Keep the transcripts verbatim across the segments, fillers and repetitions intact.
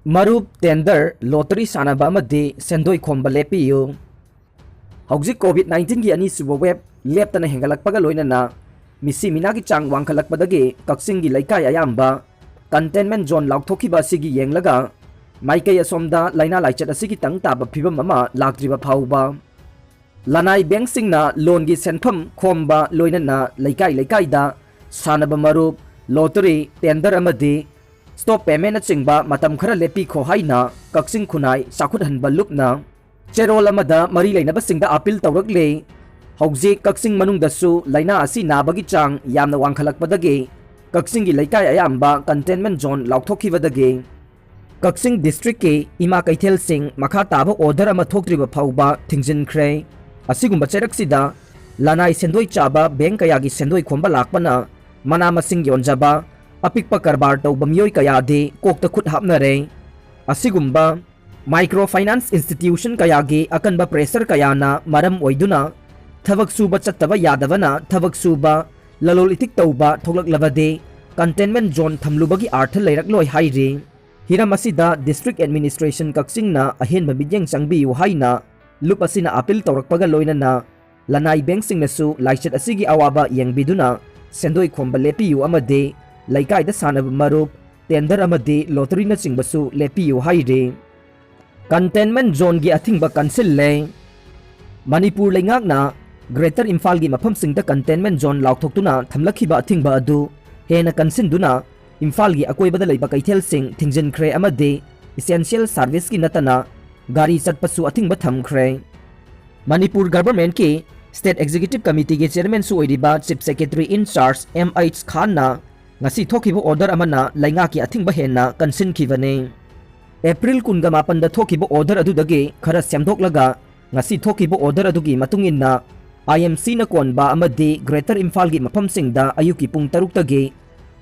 ꯃꯔꯨꯞ, tender, lottery ꯁꯥꯟꯅꯕ ꯑꯃꯗꯤ ꯁꯦꯟꯗꯣꯏ ꯈꯣꯝꯕ ꯂꯦꯞꯄꯤꯌꯨ꯫ ꯍꯧꯖꯤꯛ ꯀꯣꯚꯤꯗ ꯅꯥꯏꯟꯇꯤꯟꯒꯤ ꯑꯅꯤꯁꯨꯕ ꯋꯦꯕ ꯂꯦꯞꯇꯅ ꯍꯦꯟꯒꯠꯂꯛꯄꯒ ꯂꯣꯏꯅꯅ ꯃꯤꯁꯤ ꯃꯤꯅꯥꯒꯤ ꯆꯥꯡ ꯋꯥꯡꯈꯠꯂꯛꯄꯗꯒꯤ ꯀꯛꯆꯤꯡꯒꯤ ꯂꯩꯀꯥꯏ ꯑꯌꯥꯝꯕ ꯀꯟꯇꯦꯟꯃꯦꯟ ꯖꯣꯟ ꯂꯥꯎꯊꯣꯛꯈꯤꯕ ꯑꯁꯤꯒꯤ ꯌꯦꯡꯂꯒ ꯃꯥꯏꯀꯩ ꯑꯁꯣꯝꯗ ꯂꯥꯏꯅꯥ ꯂꯥꯏꯆꯠ ꯑꯁꯤꯒꯤ ꯇꯪ ꯇꯥꯕ ꯐꯤꯕꯝ ꯑꯃ ꯂꯥꯛꯇ꯭ꯔꯤꯕ ꯐꯥꯎꯕ ꯂꯅꯥꯏ ꯕꯦꯡꯁꯤꯡꯅ ꯂꯣꯟꯒꯤ ꯁꯦꯟꯐꯝ ꯈꯣꯝꯕ ꯂꯣꯏꯅꯅ ꯂꯩꯀꯥꯏ ꯂꯩꯀꯥꯏꯗ ꯁꯥꯟꯅꯕ ꯃꯔꯨꯞ, ꯂꯣꯇꯔꯤ, ꯇꯦꯟꯗꯔ ꯑꯃꯗꯤ ꯁ꯭ꯇꯣꯞ ꯄꯦꯃꯦꯟꯅꯆꯤꯡꯕ ꯃꯇꯝ ꯈꯔ ꯂꯦꯞꯄꯤꯈꯣ ꯍꯥꯏꯅ ꯀꯛꯆꯤꯡ ꯈꯨꯟꯅꯥꯏ ꯆꯥꯎꯈꯠꯍꯟꯕ ꯂꯨꯞꯅ ꯆꯦꯔꯣꯜ ꯑꯃꯗ ꯃꯔꯤ ꯂꯩꯅꯕꯁꯤꯡꯗ ꯑꯥꯄꯤꯜ ꯇꯧꯔꯛꯂꯦ꯫ ꯍꯧꯖꯤꯛ ꯀꯛꯆꯤꯡ ꯃꯅꯨꯡꯗꯁꯨ ꯂꯥꯏꯅꯥ ꯑꯁꯤ ꯅꯥꯕꯒꯤ ꯆꯥꯡ ꯌꯥꯝꯅ ꯋꯥꯡꯈꯠꯂꯛꯄꯗꯒꯤ ꯀꯛꯆꯤꯡꯒꯤ ꯂꯩꯀꯥꯏ ꯑꯌꯥꯝꯕ ꯀꯟꯇꯦꯟꯃꯦꯟ ꯖꯣꯟ ꯂꯥꯎꯊꯣꯛꯈꯤꯕꯗꯒꯤ ꯀꯛꯆꯤꯡ ꯗꯤꯁꯇ꯭ꯔꯤꯛꯀꯤ ꯏꯃꯥ ꯀꯩꯊꯦꯜꯁꯤꯡ ꯃꯈꯥ ꯇꯥꯕ ꯑꯣꯔꯗꯔ ꯑꯃ ꯊꯣꯛꯇ꯭ꯔꯤꯕ ꯐꯥꯎꯕ ꯊꯤꯡꯖꯤꯟꯈ꯭ꯔꯦ꯫ ꯑꯁꯤꯒꯨꯝꯕ ꯆꯩꯔꯛꯁꯤꯗ ꯂꯅꯥꯏ ꯁꯦꯟꯗꯣꯏ ꯆꯥꯕ ꯕꯦꯡ ꯀꯌꯥꯒꯤ ꯁꯦꯟꯗꯣꯏ ꯈꯣꯝꯕ ꯂꯥꯛꯄꯅ ꯃꯅꯥ ꯃꯁꯤꯡ ꯌꯣꯟꯖꯕ, ꯑꯄꯤꯛꯄ ꯀꯔꯕꯥꯔ ꯇꯧꯕ ꯃꯤꯑꯣꯏ ꯀꯌꯥꯗꯤ ꯀꯣꯛꯇ ꯈꯨꯠ ꯍꯥꯞꯅꯔꯦ꯫ ꯑꯁꯤꯒꯨꯝꯕ ꯃꯥꯏꯀ꯭ꯔꯣ ꯐꯥꯏꯅꯥꯟꯁ ꯏꯟꯁꯇꯤꯇ꯭ꯌꯨꯁꯟ ꯀꯌꯥꯒꯤ ꯑꯀꯟꯕ ꯄ꯭ꯔꯦꯁꯔ ꯀꯌꯥꯅ ꯃꯔꯝ ꯑꯣꯏꯗꯨꯅ ꯊꯕꯛ ꯁꯨꯕ ꯆꯠꯇꯕ ꯌꯥꯗꯕꯅ ꯊꯕꯛ ꯁꯨꯕ, ꯂꯂꯣꯜ ꯏꯇꯤꯛ ꯇꯧꯕ ꯊꯣꯛꯂꯛꯂꯕꯗꯤ ꯀꯟꯇꯦꯟꯃꯦꯟ ꯖꯣꯟ ꯊꯝꯂꯨꯕꯒꯤ ꯑꯥꯔꯊ ꯂꯩꯔꯛꯂꯣꯏ ꯍꯥꯏꯔꯤ꯫ ꯍꯤꯔꯝ ꯑꯁꯤꯗ ꯗꯤꯁꯇ꯭ꯔꯤꯛ ꯑꯦꯗꯃꯤꯅꯤꯁꯇ꯭ꯔꯦꯁꯟ ꯀꯛꯆꯤꯡꯅ ꯑꯍꯦꯟꯕ ꯃꯤꯠꯌꯦꯡ ꯆꯪꯕꯤꯌꯨ ꯍꯥꯏꯅ ꯂꯨꯞ ꯑꯁꯤꯅ ꯑꯥꯄꯤꯜ ꯇꯧꯔꯛꯄꯒ ꯂꯣꯏꯅꯅ ꯂꯅꯥꯏ ꯕꯦꯡꯁꯤꯡꯅꯁꯨ ꯂꯥꯏꯆꯠ ꯑꯁꯤꯒꯤ ꯑꯋꯥꯕ ꯌꯦꯡꯕꯤꯗꯨꯅ ꯁꯦꯟꯗꯣꯏ ꯈꯣꯝꯕ ꯂꯦꯞꯄꯤꯌꯨ ꯑꯃꯗꯤ ꯂꯩꯀꯥꯏꯗ ꯁꯥꯟꯅꯕ ꯃꯔꯨꯞ, ꯇꯦꯟꯗꯔ ꯑꯃꯗꯤ ꯂꯣꯇꯔꯤꯅꯆꯤꯡꯕꯁꯨ ꯂꯦꯞꯄꯤꯌꯨ ꯍꯥꯏꯔꯤ꯫ ꯀꯟꯇꯦꯟꯃꯦꯟ ꯖꯣꯟꯒꯤ ꯑꯊꯤꯡꯕ ꯀꯟꯁꯤꯜꯂꯦ꯫ ꯃꯅꯤꯄꯨꯔ ꯂꯩꯉꯥꯛꯅ ꯒ꯭ꯔꯦꯇꯔ ꯏꯝꯐꯥꯜꯒꯤ ꯃꯐꯝꯁꯤꯡꯗ ꯀꯟꯇꯦꯟꯃꯦꯟ ꯖꯣꯟ ꯂꯥꯎꯊꯣꯛꯇꯨꯅ ꯊꯝꯂꯛꯈꯤꯕ ꯑꯊꯤꯡꯕ ꯑꯗꯨ ꯍꯦꯟꯅ ꯀꯟꯁꯤꯟꯗꯨꯅ ꯏꯝꯐꯥꯜꯒꯤ ꯑꯀꯣꯏꯕꯗ ꯂꯩꯕ ꯀꯩꯊꯦꯜꯁꯤꯡ ꯊꯤꯡꯖꯤꯟꯈ꯭ꯔꯦ ꯑꯃꯗꯤ ꯏꯁꯦꯟꯁꯤꯌꯦꯜ ꯁꯥꯔꯚꯤꯁꯀꯤ ꯅꯠꯇꯅ ꯒꯥꯔꯤ ꯆꯠꯄꯁꯨ ꯑꯊꯤꯡꯕ ꯊꯝꯈ꯭ꯔꯦ꯫ ꯃꯅꯤꯄꯨꯔ ꯒꯚꯔꯟꯃꯦꯟꯠꯀꯤ ꯁ꯭ꯇꯦꯠ ꯑꯦꯛꯖꯤꯀ꯭ꯌꯨꯇꯤꯚ ꯀꯃꯤꯇꯤꯒꯤ ꯆꯦꯌꯔꯃꯦꯟꯁꯨ ꯑꯣꯏꯔꯤꯕ ꯆꯤꯐ ꯁꯦꯀ꯭ꯔꯦꯇꯔꯤ ꯏꯟ ꯆꯥꯔꯖ ꯑꯦꯝ ꯑꯩꯆ ꯈꯥꯟꯅ ꯉꯁꯤ ꯊꯣꯛꯈꯤꯕ ꯑꯣꯔꯗꯔ ꯑꯃꯅ ꯂꯩꯉꯥꯛꯀꯤ ꯑꯊꯤꯡꯕ ꯍꯦꯟꯅ ꯀꯟꯁꯤꯟꯈꯤꯕꯅꯤ꯫ ꯑꯦꯄ꯭ꯔꯤꯜ ꯀꯨꯟꯒ ꯃꯥꯄꯟꯗ ꯊꯣꯛꯈꯤꯕ ꯑꯣꯔꯗꯔ ꯑꯗꯨꯗꯒꯤ ꯈꯔ ꯁꯦꯝꯗꯣꯛꯂꯒ ꯉꯁꯤ ꯊꯣꯛꯈꯤꯕ ꯑꯣꯔꯗꯔ ꯑꯗꯨꯒꯤ ꯃꯇꯨꯡ ꯏꯟꯅ ꯑꯥꯏ ꯑꯦꯝ ꯁꯤꯅ ꯀꯣꯟꯕ ꯑꯃꯗꯤ ꯒ꯭ꯔꯦꯇꯔ ꯏꯝꯐꯥꯜꯒꯤ ꯃꯐꯝꯁꯤꯡꯗ ꯑꯌꯨꯛꯀꯤ ꯄꯨꯡ ꯇꯔꯨꯛꯇꯒꯤ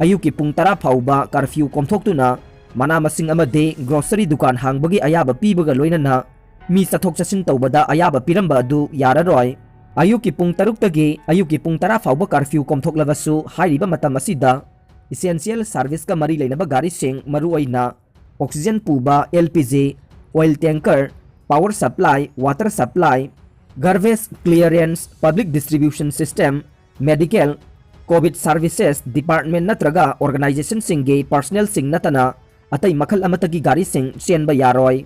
ꯑꯌꯨꯛꯀꯤ ꯄꯨꯡ ꯇꯔꯥ ꯐꯥꯎꯕ ꯀꯔꯐ꯭ꯌꯨ ꯀꯣꯝꯊꯣꯛꯇꯨꯅ ꯃꯅꯥ ꯃꯁꯤꯡ ꯑꯃꯗꯤ ꯒ꯭ꯔꯣꯁꯔꯤ ꯗꯨꯀꯥꯟ ꯍꯥꯡꯕꯒꯤ ꯑꯌꯥꯕ ꯄꯤꯕꯒ ꯂꯣꯏꯅꯅ ꯃꯤ ꯆꯠꯊꯣꯛ ꯆꯠꯁꯤꯟ ꯇꯧꯕꯗ ꯑꯌꯥꯕ ꯄꯤꯔꯝꯕ ꯑꯗꯨ ꯌꯥꯔꯔꯣꯏ꯫ ꯑꯌꯨꯛꯀꯤ ꯄꯨꯡ ꯇꯔꯨꯛꯇꯒꯤ ꯑꯌꯨꯛꯀꯤ ꯄꯨꯡ ꯇꯔꯥ ꯐꯥꯎꯕ ꯀꯔꯐ꯭ꯌꯨ ꯀꯣꯝꯊꯣꯛꯂꯕꯁꯨ ꯍꯥꯏꯔꯤꯕ ꯃꯇꯝ ꯑꯁꯤꯗ ꯏꯁꯦꯟꯁꯤꯌꯦꯜ ꯁꯥꯔꯚꯤꯁꯀ ꯃꯔꯤ ꯂꯩꯅꯕ ꯒꯥꯔꯤꯁꯤꯡ, ꯃꯔꯨꯑꯣꯏꯅ ꯑꯣꯛꯁꯤꯖꯦꯟ ꯄꯨꯕ, L P G, oil tanker, power supply, water supply, garbage clearance, public distribution system, medical, COVID services department ꯅꯠꯇ꯭ꯔꯒ ꯑꯣꯔꯒꯅꯥꯏꯖꯦꯁꯟꯁꯤꯡꯒꯤ ꯄꯔꯁꯅꯦꯜꯁꯤꯡ ꯅꯠꯇꯅ ꯑꯇꯩ ꯃꯈꯜ ꯑꯃꯠꯇꯒꯤ ꯒꯥꯔꯤꯁꯤꯡ ꯆꯦꯟꯕ ꯌꯥꯔꯣꯏ꯫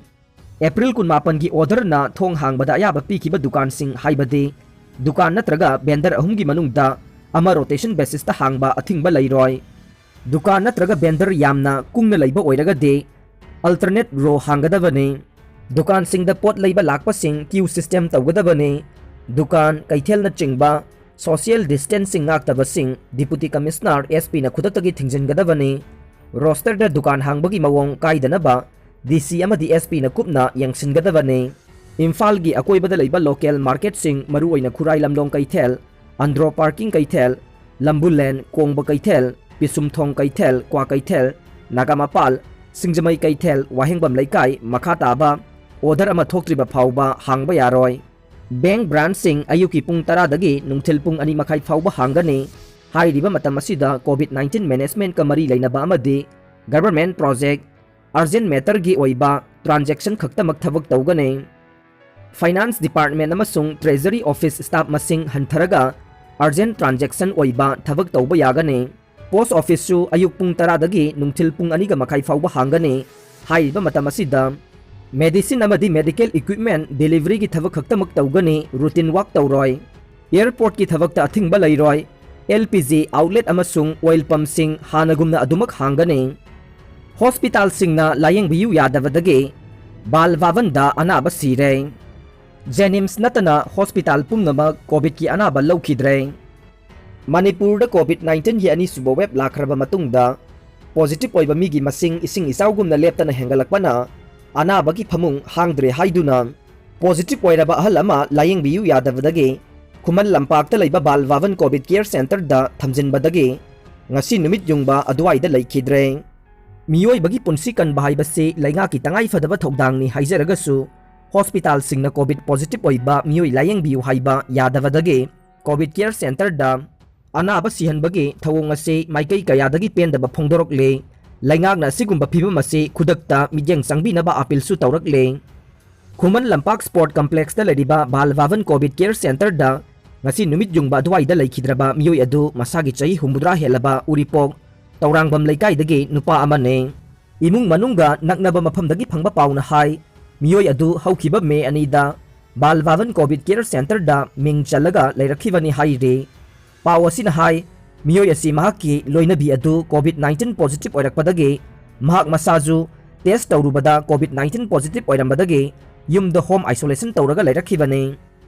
ꯑꯦꯄ꯭ꯔꯤꯜ ꯀꯨꯟꯃꯥꯄꯟꯒꯤ ꯑꯣꯔꯗꯔꯅ ꯊꯣꯡ ꯍꯥꯡꯕꯗ ꯑꯌꯥꯕ ꯄꯤꯈꯤꯕ ꯗꯨꯀꯥꯟꯁꯤꯡ, ꯍꯥꯏꯕꯗꯤ ꯗꯨꯀꯥꯟ ꯅꯠꯇ꯭ꯔꯒ ꯚꯦꯟꯗꯔ ꯑꯍꯨꯝꯒꯤ ꯃꯅꯨꯡꯗ ꯑꯃ ꯔꯣꯇꯦꯁꯟ ꯕꯦꯁꯤꯁꯇ ꯍꯥꯡꯕ ꯑꯊꯤꯡꯕ ꯂꯩꯔꯣꯏ꯫ ꯗꯨꯀꯥꯟ ꯅꯠꯇ꯭ꯔꯒ ꯚꯦꯟꯗꯔ ꯌꯥꯝꯅ ꯀꯨꯡꯅ ꯂꯩꯕ ꯑꯣꯏꯔꯒꯗꯤ, ꯑꯜꯇꯔꯅꯦꯠ ꯔꯣ ꯍꯥꯡꯒꯗꯕꯅꯤ꯫ ꯗꯨꯀꯥꯟꯁꯤꯡꯗ ꯄꯣꯠ ꯂꯩꯕ ꯂꯥꯛꯄꯁꯤꯡ ꯀ꯭ꯌꯨ ꯁꯤꯁꯇꯦꯝ ꯇꯧꯒꯗꯕꯅꯤ꯫ ꯗꯨꯀꯥꯟ, ꯀꯩꯊꯦꯜꯅꯆꯤꯡꯕ ꯁꯣꯁꯤꯌꯦꯜ ꯗꯤꯁꯇꯦꯟꯁꯤꯡ ꯉꯥꯛꯇꯕꯁꯤꯡ ꯗꯤꯄꯨꯇꯤ ꯀꯃꯤꯁꯅꯔ, ꯑꯦꯁ ꯄꯤꯅ ꯈꯨꯗꯛꯇꯒꯤ ꯊꯤꯡꯖꯤꯟꯒꯗꯕꯅꯤ꯫ ꯔꯣꯁꯇꯔꯗ ꯗꯨꯀꯥꯟ ꯍꯥꯡꯕꯒꯤ ꯃꯑꯣꯡ ꯀꯥꯏꯗꯅꯕ ꯗꯤ ꯁꯤ ꯑꯃꯗꯤ ꯑꯦꯁ ꯄꯤꯅ ꯀꯨꯞꯅ ꯌꯦꯡꯁꯤꯟꯒꯗꯕꯅꯤ꯫ ꯏꯝꯐꯥꯜꯒꯤ ꯑꯀꯣꯏꯕꯗ ꯂꯩꯕ ꯂꯣꯀꯦꯜ ꯃꯥꯔꯀꯦꯠꯁꯤꯡ, ꯃꯔꯨꯑꯣꯏꯅ ꯈꯨꯔꯥꯏ ꯂꯝꯂꯣꯡ ꯀꯩꯊꯦꯜ, ꯑꯟꯗ꯭ꯔꯣ ꯄꯥꯔꯀꯤꯡ ꯀꯩꯊꯦꯜ, ꯂꯝꯕꯨꯂꯦꯟ, ꯀꯣꯡꯕ ꯀꯩꯊꯦꯜ, ꯄꯤꯁꯨꯝꯊꯣꯡ ꯀꯩꯊꯦꯜ, ꯀ꯭ꯋꯥ ꯀꯩꯊꯦꯜ, ꯅꯥꯒꯥꯃꯄꯥꯜ, ꯁꯤꯡꯖꯃꯩ ꯀꯩꯊꯦꯜ, ꯋꯥꯍꯦꯡꯕꯝ ꯂꯩꯀꯥꯏ ꯃꯈꯥ ꯇꯥꯕ ꯑꯣꯔꯗꯔ ꯑꯃ ꯊꯣꯛꯇ꯭ꯔꯤꯕ ꯐꯥꯎꯕ ꯍꯥꯡꯕ ꯌꯥꯔꯣꯏ꯫ ꯕꯦꯡꯛ ꯕ꯭ꯔꯥꯟꯆꯁꯤꯡ ꯑꯌꯨꯛꯀꯤ ꯄꯨꯡ ꯇꯔꯥꯗꯒꯤ ꯅꯨꯡꯊꯤꯜ ꯄꯨꯡ ꯑꯅꯤ ꯃꯈꯥꯏ ꯐꯥꯎꯕ ꯍꯥꯡꯒꯅꯤ꯫ ꯍꯥꯏꯔꯤꯕ ꯃꯇꯝ ꯑꯁꯤꯗ ꯀꯣꯚꯤꯗ ꯅꯥꯏꯟꯇꯤꯟ ꯃꯦꯅꯦꯖꯃꯦꯟꯠꯀ ꯃꯔꯤ ꯂꯩꯅꯕ ꯑꯃꯗꯤ ꯒꯚꯔꯟꯃꯦꯟꯠ ꯄ꯭ꯔꯣꯖꯦꯛ, ꯑꯔꯖꯦꯟꯠ ꯃꯦꯇꯔꯒꯤ ꯑꯣꯏꯕ ꯇ꯭ꯔꯥꯟꯖꯦꯛꯁꯟ ꯈꯛꯇꯃꯛ ꯊꯕꯛ ꯇꯧꯒꯅꯤ꯫ ꯐꯥꯏꯅꯥꯟꯁ ꯗꯤꯄꯥꯔꯠꯃꯦꯟꯠ ꯑꯃꯁꯨꯡ ꯇ꯭ꯔꯦꯖꯔꯤ ꯑꯣꯐꯤꯁ ꯁ꯭ꯇꯥꯐ ꯃꯁꯤꯡ ꯍꯟꯊꯔꯒ ꯑꯔꯖꯦꯟꯠ ꯇ꯭ꯔꯥꯟꯖꯦꯛꯁꯟ ꯑꯣꯏꯕ ꯊꯕꯛ ꯇꯧꯕ ꯌꯥꯒꯅꯤ꯫ ꯄꯣꯁꯠ ꯑꯣꯐꯤꯁꯁꯨ ꯑꯌꯨꯛ ꯄꯨꯡ ꯇꯔꯥꯗꯒꯤ ꯅꯨꯡꯊꯤꯜ ꯄꯨꯡ ꯑꯅꯤꯒ ꯃꯈꯥꯏ ꯐꯥꯎꯕ ꯍꯥꯡꯒꯅꯤ꯫ ꯍꯥꯏꯔꯤꯕ ꯃꯇꯝ ꯑꯁꯤꯗ ꯃꯦꯗꯤꯁꯤꯟ ꯑꯃꯗꯤ ꯃꯦꯗꯤꯀꯦꯜ ꯏꯀ꯭ꯋꯤꯞꯃꯦꯟꯠ ꯗꯦꯂꯤꯚꯔꯤꯒꯤ ꯊꯕꯛ ꯈꯛꯇꯃꯛ ꯇꯧꯒꯅꯤ, ꯔꯨꯇꯤꯟ ꯋꯥꯛ ꯇꯧꯔꯣꯏ꯫ ꯑꯦꯌꯔꯄꯣꯔꯠꯀꯤ ꯊꯕꯛꯇ ꯑꯊꯤꯡꯕ ꯂꯩꯔꯣꯏ꯫ ꯑꯦꯜ ꯄꯤ ꯖꯤ ꯑꯥꯎꯠꯂꯦꯠ ꯑꯃꯁꯨꯡ ꯑꯣꯏꯜ ꯄꯝꯁꯤꯡ ꯍꯥꯟꯅꯒꯨꯝꯅ ꯑꯗꯨꯃꯛ ꯍꯥꯡꯒꯅꯤ꯫ ꯍꯣꯁꯄꯤꯇꯥꯜꯁꯤꯡꯅ ꯂꯥꯌꯦꯡꯕꯤꯌꯨ ꯌꯥꯗꯕꯗꯒꯤ ꯕꯥꯜ ꯚꯥꯕꯟꯗ ꯑꯅꯥꯕ ꯁꯤꯔꯦ꯫ ꯖꯦꯅꯤꯝꯁ ꯅꯠꯇꯅ ꯍꯣꯁꯄꯤꯇꯥꯜ ꯄꯨꯝꯅꯃꯛ ꯀꯣꯚꯤꯗꯀꯤ ꯑꯅꯥꯕ ꯂꯧꯈꯤꯗ꯭ꯔꯦ꯫ ꯃꯅꯤꯄꯨꯔꯗ ꯀꯣꯚꯤꯗ ꯅꯥꯏꯟꯇꯤꯟꯒꯤ ꯑꯅꯤꯁꯨꯕ ꯋꯦꯕ ꯂꯥꯛꯈ꯭ꯔꯕ ꯃꯇꯨꯡꯗ ꯄꯣꯖꯤꯇꯤꯚ ꯑꯣꯏꯕ ꯃꯤꯒꯤ ꯃꯁꯤꯡ ꯏꯁꯤꯡ ꯏꯆꯥꯎꯒꯨꯝꯅ ꯂꯦꯞꯇꯅ ꯍꯦꯟꯒꯠꯂꯛꯄꯅ ꯑꯅꯥꯕꯒꯤ ꯐꯃꯨꯡ ꯍꯥꯡꯗ꯭ꯔꯦ ꯍꯥꯏꯗꯨꯅ ꯄꯣꯖꯤꯇꯤꯚ ꯑꯣꯏꯔꯕ ꯑꯍꯜ ꯑꯃ ꯂꯥꯌꯦꯡꯕꯤꯌꯨ ꯌꯥꯗꯕꯗꯒꯤ ꯈꯨꯃꯟ ꯂꯝꯄꯥꯛꯇ ꯂꯩꯕ ꯕꯥꯜ ꯚꯥꯕꯟ ꯀꯣꯚꯤꯗ ꯀꯦꯌꯔ ꯁꯦꯟꯇꯔꯗ ꯊꯝꯖꯤꯟꯕꯗꯒꯤ ꯉꯁꯤ ꯅꯨꯃꯤꯠ ꯌꯨꯡꯕ ꯑꯗꯨꯋꯥꯏꯗ ꯂꯩꯈꯤꯗ꯭ꯔꯦ꯫ ꯃꯤꯑꯣꯏꯕꯒꯤ ꯄꯨꯟꯁꯤ ꯀꯟꯕ ꯍꯥꯏꯕꯁꯤ ꯂꯩꯉꯥꯛꯀꯤ ꯇꯉꯥꯏ ꯐꯗꯕ ꯊꯧꯗꯥꯡꯅꯤ ꯍꯥꯏꯖꯔꯒꯁꯨ, ꯍꯣꯁꯄꯤꯇꯥꯜꯁꯤꯡꯅ ꯀꯣꯚꯤꯗ ꯄꯣꯖꯤꯇꯤꯚ ꯑꯣꯏꯕ ꯃꯤꯑꯣꯏ ꯂꯥꯌꯦꯡꯕꯤꯌꯨ ꯍꯥꯏꯕ ꯌꯥꯗꯕꯗꯒꯤ ꯀꯣꯚꯤꯗ ꯀꯦꯌꯔ ꯁꯦꯟꯇꯔꯗ ꯑꯅꯥꯕ ꯁꯤꯍꯟꯕꯒꯤ ꯊꯧꯑꯣꯡ ꯑꯁꯤ ꯃꯥꯏꯀꯩ ꯀꯌꯥꯗꯒꯤ ꯄꯦꯟꯗꯕ ꯐꯣꯡꯗꯣꯔꯛꯂꯤ꯫ ꯂꯩꯉꯥꯛꯅ ꯑꯁꯤꯒꯨꯝꯕ ꯐꯤꯕꯝ ꯑꯁꯤ ꯈꯨꯗꯛꯇ ꯃꯤꯠꯌꯦꯡ ꯆꯪꯕꯤꯅꯕ ꯑꯥꯄꯤꯜꯁꯨ ꯇꯧꯔꯛꯂꯦ꯫ ꯈꯨꯃꯟ ꯂꯝꯄꯥꯛ ꯁ꯭ꯄꯣꯔꯠ ꯀꯝꯄ꯭ꯂꯦꯛꯁꯇ ꯂꯩꯔꯤꯕ ꯕꯥꯜ ꯚꯥꯕꯟ ꯀꯣꯚꯤꯗ ꯀꯦꯌꯔ ꯁꯦꯟꯇꯔꯗ ꯉꯁꯤ ꯅꯨꯃꯤꯠ ꯌꯨꯡꯕ ꯑꯗꯨꯋꯥꯏꯗ ꯂꯩꯈꯤꯗ꯭ꯔꯕ ꯃꯤꯑꯣꯏ ꯑꯗꯨ ꯃꯁꯥꯒꯤ ꯆꯍꯤ ꯍꯨꯝꯐꯨꯇꯔꯥ ꯍꯦꯜꯂꯕ ꯎꯔꯤꯄꯣꯛ ꯇꯧꯔꯥꯡꯕꯝ ꯂꯩꯀꯥꯏꯗꯒꯤ ꯅꯨꯄꯥ ꯑꯃꯅꯤ꯫ ꯏꯃꯨꯡ ꯃꯅꯨꯡꯒ ꯅꯛꯅꯕ ꯃꯐꯝꯗꯒꯤ ꯐꯪꯕ ꯄꯥꯎꯅ ꯍꯥꯏ, ꯃꯤꯑꯣꯏ ꯑꯗꯨ ꯍꯧꯈꯤꯕ ꯃꯦ ꯑꯅꯤꯗ ꯕꯥꯜ ꯚꯥꯕꯟ ꯀꯣꯚꯤꯗ ꯀꯦꯌꯔ ꯁꯦꯟꯇꯔꯗ ꯃꯤꯡ ꯆꯜꯂꯒ ꯂꯩꯔꯛꯈꯤꯕꯅꯤ ꯍꯥꯏꯔꯤ꯫ ꯄꯥꯎ ꯑꯁꯤꯅ ꯍꯥꯏ, ꯃꯤꯑꯣꯏ ꯑꯁꯤ ꯃꯍꯥꯛꯀꯤ ꯂꯣꯏꯅꯕꯤ ꯑꯗꯨ ꯀꯣꯚꯤꯗ ꯅꯥꯏꯟꯇꯤꯟ ꯄꯣꯖꯤꯇꯤꯚ ꯑꯣꯏꯔꯛꯄꯗꯒꯤ ꯃꯍꯥꯛ ꯃꯁꯥꯁꯨ ꯇꯦꯁ ꯇꯧꯔꯨꯕꯗ ꯀꯣꯚꯤꯗ ꯅꯥꯏꯟꯇꯤꯟ ꯄꯣꯖꯤꯇꯤꯚ ꯑꯣꯏꯔꯝꯕꯗꯒꯤ ꯌꯨꯝꯗ ꯍꯣꯝ ꯑꯥꯏꯁꯣꯂꯦꯁꯟ ꯇꯧꯔꯒ ꯂꯩꯔꯛꯈꯤꯕꯅꯤ꯫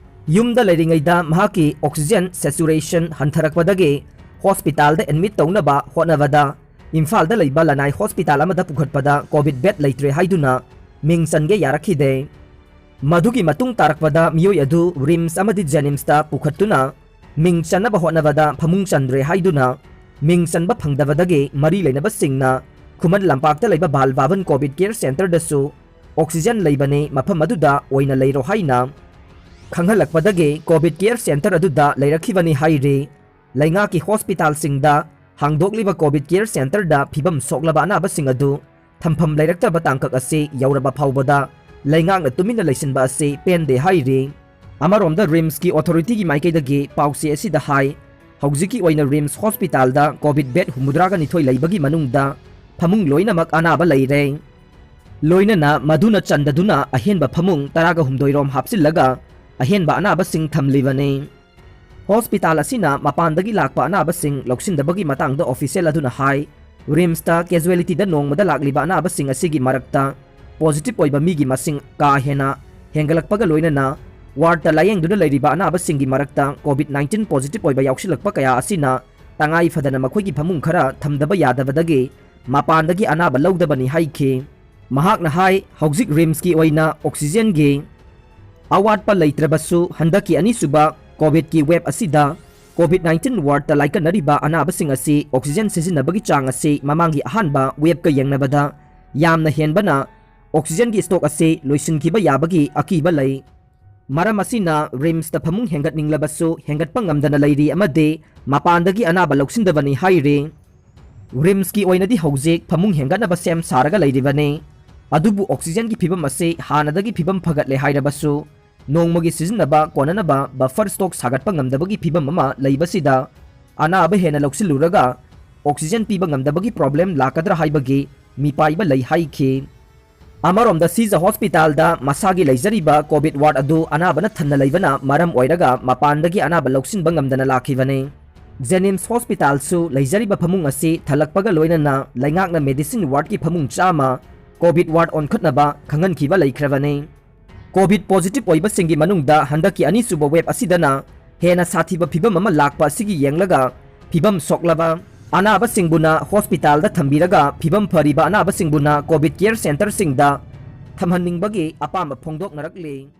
ꯌꯨꯝꯗ ꯂꯩꯔꯤꯉꯩꯗ ꯃꯍꯥꯛꯀꯤ ꯑꯣꯛꯁꯤꯖꯦꯟ ꯁꯦꯆꯨꯔꯦꯁꯟ ꯍꯟꯊꯔꯛꯄꯗꯒꯤ ꯍꯣꯁꯄꯤꯇꯥꯜꯗ ꯑꯦꯗꯃꯤꯠ ꯇꯧꯅꯕ ꯍꯣꯠꯅꯕꯗ ꯏꯝꯐꯥꯜꯗ ꯂꯩꯕ ꯂꯅꯥꯏ ꯍꯣꯁꯄꯤꯇꯥꯜ ꯑꯃꯗ ꯄꯨꯈꯠꯄꯗ ꯀꯣꯚꯤꯗ ꯕꯦꯗ ꯂꯩꯇ꯭ꯔꯦ ꯍꯥꯏꯗꯨꯅ ꯃꯤꯡ ꯆꯟꯒꯦ ꯌꯥꯔꯛꯈꯤꯗꯦ꯫ ꯃꯗꯨꯒꯤ ꯃꯇꯨꯡ ꯇꯥꯔꯛꯄꯗ ꯃꯤꯑꯣꯏ ꯑꯗꯨ ꯔꯤꯝꯁ ꯑꯃꯗꯤ ꯖꯦꯅꯤꯝꯁꯇ ꯄꯨꯈꯠꯇꯨꯅ ꯃꯤꯡ ꯆꯟꯅꯕ ꯍꯣꯠꯅꯕꯗ ꯐꯃꯨꯡ ꯆꯟꯗ꯭ꯔꯦ ꯍꯥꯏꯗꯨꯅ ꯃꯤꯡ ꯆꯟꯕ ꯐꯪꯗꯕꯗꯒꯤ ꯃꯔꯤ ꯂꯩꯅꯕꯁꯤꯡꯅ ꯈꯨꯃꯟ ꯂꯝꯄꯥꯛꯇ ꯂꯩꯕ ꯕꯥꯜ ꯚꯥꯕꯟ ꯀꯣꯚꯤꯗ ꯀꯦꯌꯔ ꯁꯦꯟꯇꯔꯗꯁꯨ ꯑꯣꯛꯁꯤꯖꯦꯟ ꯂꯩꯕꯅꯤ, ꯃꯐꯝ ꯑꯗꯨꯗ ꯑꯣꯏꯅ ꯂꯩꯔꯣ ꯍꯥꯏꯅ ꯈꯪꯍꯜꯂꯛꯄꯗꯒꯤ ꯀꯣꯚꯤꯗ ꯀꯦꯌꯔ ꯁꯦꯟꯇꯔ ꯑꯗꯨꯗ ꯂꯩꯔꯛꯈꯤꯕꯅꯤ ꯍꯥꯏꯔꯤ꯫ ꯂꯩꯉꯥꯛꯀꯤ ꯍꯣꯁꯄꯤꯇꯥꯜꯁꯤꯡꯗ ꯍꯥꯡꯗꯣꯛꯂꯤꯕ ꯀꯣꯚꯤꯗ ꯀꯦꯌꯔ ꯁꯦꯟꯇꯔꯗ ꯐꯤꯕꯝ ꯁꯣꯛꯂꯕ ꯑꯅꯥꯕꯁꯤꯡ ꯑꯗꯨ ꯊꯝꯐꯝ ꯂꯩꯔꯛꯇꯕ ꯇꯥꯡꯀꯛ ꯑꯁꯤ ꯌꯧꯔꯕ ꯐꯥꯎꯕꯗ ꯂꯩꯉꯥꯛꯅ ꯇꯨꯃꯤꯟꯅ ꯂꯩꯁꯤꯟꯕ ꯑꯁꯤ ꯄꯦꯟꯗꯦ ꯍꯥꯏꯔꯤ꯫ ꯑꯃꯔꯣꯝꯗ ꯔꯤꯝꯁꯀꯤ ꯑꯣꯊꯣꯔꯤꯇꯤꯒꯤ ꯃꯥꯏꯀꯩꯗꯒꯤ ꯄꯥꯎꯆꯦ ꯑꯁꯤꯗ ꯍꯥꯏ, ꯍꯧꯖꯤꯛꯀꯤ ꯑꯣꯏꯅ ꯔꯤꯝꯁ ꯍꯣꯁꯄꯤꯇꯥꯜꯗ ꯀꯣꯚꯤꯗ ꯕꯦꯗ ꯍꯨꯝꯐꯨꯇꯔꯥꯒ ꯅꯤꯊꯣꯏ ꯂꯩꯕꯒꯤ ꯃꯅꯨꯡꯗ ꯐꯃꯨꯡ ꯂꯣꯏꯅꯃꯛ ꯑꯅꯥꯕ ꯂꯩꯔꯦ꯫ ꯂꯣꯏꯅꯅ ꯃꯗꯨꯅ ꯆꯟꯗꯗꯨꯅ ꯑꯍꯦꯟꯕ ꯐꯃꯨꯡ ꯇꯔꯥꯒ ꯍꯨꯝꯗꯣꯏ ꯔꯣꯝ ꯍꯥꯞꯆꯤꯜꯂꯒ ꯑꯍꯦꯟꯕ ꯑꯅꯥꯕꯁꯤꯡ ꯊꯝꯂꯤꯕꯅꯤ꯫ ꯍꯣꯁꯄꯤꯇꯥꯜ ꯑꯁꯤꯅ ꯃꯄꯥꯟꯗꯒꯤ ꯂꯥꯛꯄ ꯑꯅꯥꯕꯁꯤꯡ ꯂꯧꯁꯤꯟꯗꯕꯒꯤ ꯃꯇꯥꯡꯗ ꯑꯣꯐꯤꯁꯤꯌꯦꯜ ꯑꯗꯨꯅ ꯍꯥꯏ, ꯔꯤꯝꯁꯇ ꯀꯦꯖꯨꯋꯦꯂꯤꯇꯤꯗ ꯅꯣꯡꯃꯗ ꯂꯥꯛꯂꯤꯕ ꯑꯅꯥꯕꯁꯤꯡ ꯑꯁꯤꯒꯤ ꯃꯔꯛꯇ ꯄꯣꯖꯤꯇꯤꯚ ꯑꯣꯏꯕ ꯃꯤꯒꯤ ꯃꯁꯤꯡ ꯀꯥ ꯍꯦꯟꯅ ꯍꯦꯟꯒꯠꯂꯛꯄꯒ ꯂꯣꯏꯅꯅ ꯋꯥꯔꯗꯇ ꯂꯥꯌꯦꯡꯗꯨꯅ ꯂꯩꯔꯤꯕ ꯑꯅꯥꯕꯁꯤꯡꯒꯤ ꯃꯔꯛꯇ ꯀꯣꯚꯤꯗ ꯅꯥꯏꯟꯇꯤꯟ ꯄꯣꯖꯤꯇꯤꯚ ꯑꯣꯏꯕ ꯌꯥꯎꯁꯤꯜꯂꯛꯄ ꯀꯌꯥ ꯑꯁꯤꯅ ꯇꯉꯥꯏ ꯐꯗꯅ ꯃꯈꯣꯏꯒꯤ ꯐꯃꯨꯡ ꯈꯔ ꯊꯝꯗꯕ ꯌꯥꯗꯕꯗꯒꯤ ꯃꯄꯥꯟꯗꯒꯤ ꯑꯅꯥꯕ ꯂꯧꯗꯕꯅꯤ ꯍꯥꯏꯈꯤ꯫ ꯃꯍꯥꯛꯅ ꯍꯥꯏ, ꯍꯧꯖꯤꯛ ꯔꯤꯝꯁꯀꯤ ꯑꯣꯏꯅ ꯑꯣꯛꯁꯤꯖꯦꯟꯒꯤ ꯑꯋꯥꯠꯄ ꯂꯩꯇ꯭ꯔꯕꯁꯨ, ꯍꯟꯗꯛꯀꯤ ꯑꯅꯤꯁꯨꯕ ꯀꯣꯚꯤꯗꯀꯤ ꯋꯦꯕ ꯑꯁꯤꯗ ꯀꯣꯚꯤꯗ ꯅꯥꯏꯟꯇꯤꯟ ꯋꯥꯔꯗꯇ ꯂꯥꯏꯀꯠꯅꯔꯤꯕ ꯑꯅꯥꯕꯁꯤꯡ ꯑꯁꯤ ꯑꯣꯛꯁꯤꯖꯦꯟ ꯁꯤꯖꯤꯟꯅꯕꯒꯤ ꯆꯥꯡ ꯑꯁꯤ ꯃꯃꯥꯡꯒꯤ ꯑꯍꯥꯟꯕ ꯋꯦꯕꯀ ꯌꯦꯡꯅꯕꯗ ꯌꯥꯝꯅ ꯍꯦꯟꯕꯅ ꯑꯣꯛꯁꯤꯖꯦꯟꯒꯤ ꯁ꯭ꯇꯣꯛ ꯑꯁꯤ ꯂꯣꯏꯁꯤꯟꯈꯤꯕ ꯌꯥꯕꯒꯤ ꯑꯀꯤꯕ ꯂꯩ꯫ ꯃꯔꯝ ꯑꯁꯤꯅ ꯔꯤꯝꯁꯇ ꯐꯃꯨꯡ ꯍꯦꯟꯒꯠꯅꯤꯡꯂꯕꯁꯨ ꯍꯦꯟꯒꯠꯄ ꯉꯝꯗꯅ ꯂꯩꯔꯤ ꯑꯃꯗꯤ ꯃꯄꯥꯟꯗꯒꯤ ꯑꯅꯥꯕ ꯂꯧꯁꯤꯟꯗꯕꯅꯤ ꯍꯥꯏꯔꯤ꯫ ꯔꯤꯝꯁꯀꯤ ꯑꯣꯏꯅꯗꯤ ꯍꯧꯖꯤꯛ ꯐꯃꯨꯡ ꯍꯦꯟꯒꯠꯅꯕ ꯁꯦꯝ ꯁꯥꯔꯒ ꯂꯩꯔꯤꯕꯅꯤ꯫ ꯑꯗꯨꯕꯨ ꯑꯣꯛꯁꯤꯖꯦꯟꯒꯤ ꯐꯤꯕꯝ ꯑꯁꯤ ꯍꯥꯟꯅꯗꯒꯤ ꯐꯤꯕꯝ ꯐꯒꯠꯂꯦ ꯍꯥꯏꯔꯕꯁꯨ, ꯅꯣꯡꯃꯒꯤ ꯁꯤꯖꯤꯟꯅꯕ ꯀꯣꯟꯅꯅꯕ ꯕꯐꯔ ꯁ꯭ꯇꯣꯛ ꯁꯥꯒꯠꯄ ꯉꯝꯗꯕꯒꯤ ꯐꯤꯕꯝ ꯑꯃ ꯂꯩꯕꯁꯤꯗ, ꯑꯅꯥꯕ ꯍꯦꯟꯅ ꯂꯧꯁꯤꯜꯂꯨꯔꯒ ꯑꯣꯛꯁꯤꯖꯦꯟ ꯄꯤꯕ ꯉꯝꯗꯕꯒꯤ ꯄ꯭ꯔꯣꯕ꯭ꯂꯦꯝ ꯂꯥꯛꯀꯗ꯭ꯔꯥ ꯍꯥꯏꯕꯒꯤ ꯃꯤꯄꯥꯏꯕ ꯂꯩ ꯍꯥꯏꯈꯤ꯫ ꯑꯃꯔꯣꯝꯗ ꯁꯤꯖ ꯍꯣꯁꯄꯤꯇꯥꯜꯗ ꯃꯁꯥꯒꯤ ꯂꯩꯖꯔꯤꯕ ꯀꯣꯚꯤꯗ ꯋꯥꯔꯗ ꯑꯗꯨ ꯑꯅꯥꯕꯅ ꯊꯟꯅ ꯂꯩꯕꯅ ꯃꯔꯝ ꯑꯣꯏꯔꯒ ꯃꯄꯥꯟꯗꯒꯤ ꯑꯅꯥꯕ ꯂꯧꯁꯤꯟꯕ ꯉꯝꯗꯅ ꯂꯥꯛꯈꯤꯕꯅꯤ꯫ ꯖꯦꯅꯤꯝꯁ ꯍꯣꯁꯄꯤꯇꯥꯜꯁꯨ ꯂꯩꯖꯔꯤꯕ ꯐꯃꯨꯡ ꯑꯁꯤ ꯊꯜꯂꯛꯄꯒ ꯂꯣꯏꯅꯅ ꯂꯩꯉꯥꯛꯅ ꯃꯦꯗꯤꯁꯤꯟ ꯋꯥꯔꯗꯀꯤ ꯐꯃꯨꯡ ꯆꯥꯝꯃ ꯀꯣꯚꯤꯗ ꯋꯥꯔꯗ ꯑꯣꯟꯈꯠꯅꯕ ꯈꯪꯍꯟꯈꯤꯕ ꯂꯩꯈ꯭ꯔꯕꯅꯤ꯫ ꯀꯣꯚꯤꯗ ꯄꯣꯖꯤꯇꯤꯚ ꯑꯣꯏꯕꯁꯤꯡꯒꯤ ꯃꯅꯨꯡꯗ ꯍꯟꯗꯛꯀꯤ ꯑꯅꯤꯁꯨꯕ ꯋꯦꯕ ꯑꯁꯤꯗꯅ ꯍꯦꯟꯅ ꯁꯥꯊꯤꯕ ꯐꯤꯕꯝ ꯑꯃ ꯂꯥꯛꯄ ꯑꯁꯤꯒꯤ ꯌꯦꯡꯂꯒ, ꯐꯤꯕꯝ ꯁꯣꯛꯂꯕ ꯑꯅꯥꯕꯁꯤꯡꯕꯨꯅ ꯍꯣꯁꯄꯤꯇꯥꯜꯗ ꯊꯝꯕꯤꯔꯒ, ꯐꯤꯕꯝ ꯐꯔꯤꯕ ꯑꯅꯥꯕꯁꯤꯡꯕꯨꯅ ꯀꯣꯚꯤꯗ ꯀꯦꯌꯔ ꯁꯦꯟꯇꯔꯁꯤꯡꯗ ꯊꯝꯍꯟꯅꯤꯡꯕꯒꯤ ꯑꯄꯥꯝꯕ ꯐꯣꯡꯗꯣꯛꯅꯔꯛꯂꯤ꯫